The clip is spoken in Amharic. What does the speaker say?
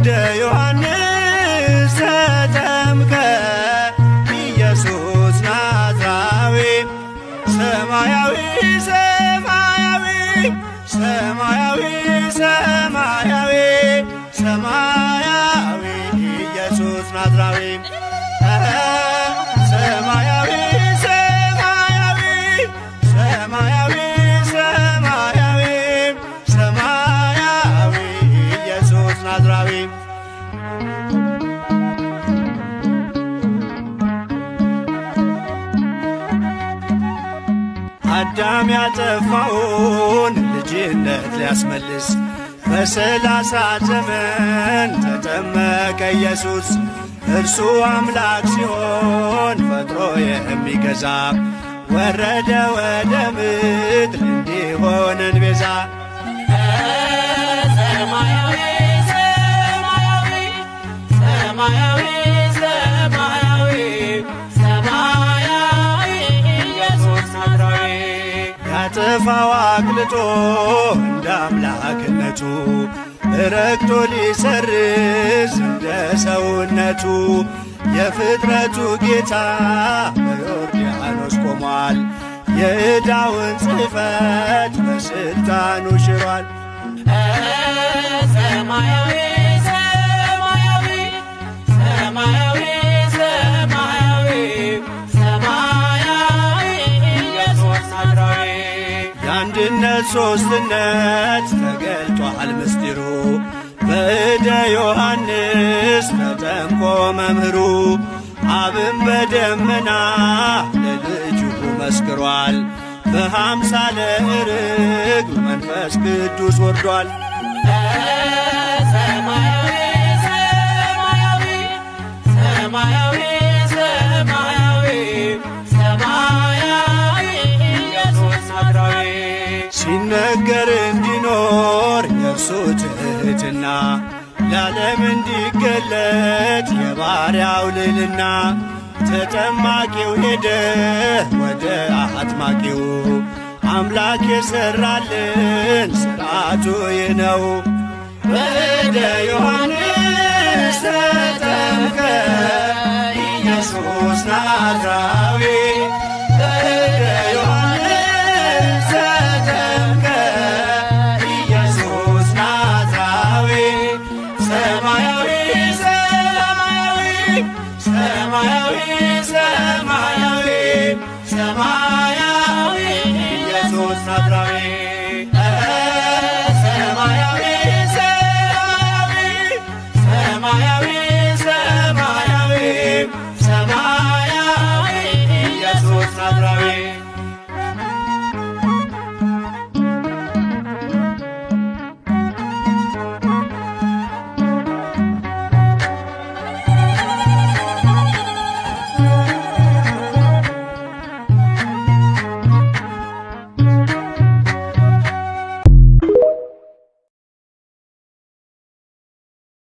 በእደ ዮሐንስ ተጠምቀ ኢየሱስ ናዝራዊ። ሰማያዊ ሰማያዊ ሰማያዊ ሰማያዊ ሰማያዊ ኢየሱስ ናዝራዊ። ሰማያዊ ሰማያዊ ሰማያዊ ሰማያዊ ሰማያዊ ኢየሱስ ናዝራዊ። አዳም ያጠፋውን ልጅነት ሊያስመልስ በ30 ዘመን ተጠመቀ ኢየሱስ። እርሱ አምላክ ሲሆን ፈጥሮ የሚገዛ ወረደ ወደ ምድር እንዲሆነን ቤዛ። ሰማያዊ ሰማያዊ ሰማያዊ ሰማያዊ ሰማያዊ ኢየሱስ ናዝራዊ። ያጠፋው አቅልጦ እንደ አምላክነቱ ረግጦ ሊሰርዝ እንደ ሰውነቱ የፍጥረቱ ጌታ በዮርዳኖስ ቆሟል። የዕዳውን ጽሕፈት በሥልጣኑ ሽሯል። ሰማያዊ ሰማያዊ ሰማያዊ ሰማያዊ ሰማያዊ ኢየሱስ ናዝራዊ። የአንድነት ሦስትነት ተገልጧል ምስጢሩ በእደ ዮሐንስ ተጠምቆ መምህሩ። አብን በደመና ለልጁ መስክሯል። በአምሳለ ርግብ መንፈስ ቅዱስ ወርዷል። ሰማያዊ ሰማያዊ ሰማያዊ ሰማያዊ ሰማያዊ ኢየሱስ ናዝራዊ። ሲነገር እንዲኖር የእርሱ ትሕትና ለዓለም እንዲገለጥ የባሪያው ልዕልና ተጠማቂው ሄደ ወደ አጥማቂው። አምላክ የሠራልን ሥርዓቱ ይህ ነው። በእደ ዮሐንስ ተጠምቀ ኢየሱስ ናዝራዊ። በእደ ዮሐንስ ተጠምቀ ኢየሱስ ናዝራዊ። ሰማያዊ ሰማያዊ ሰማያዊ ሰማያዊ ሰማያዊ ኢየሱስ ናዝራዊ። ሰማያዊ ሰማያዊ ሰማያዊ ሰማያዊ ሰማያዊ ኢየሱስ ናዝራዊ።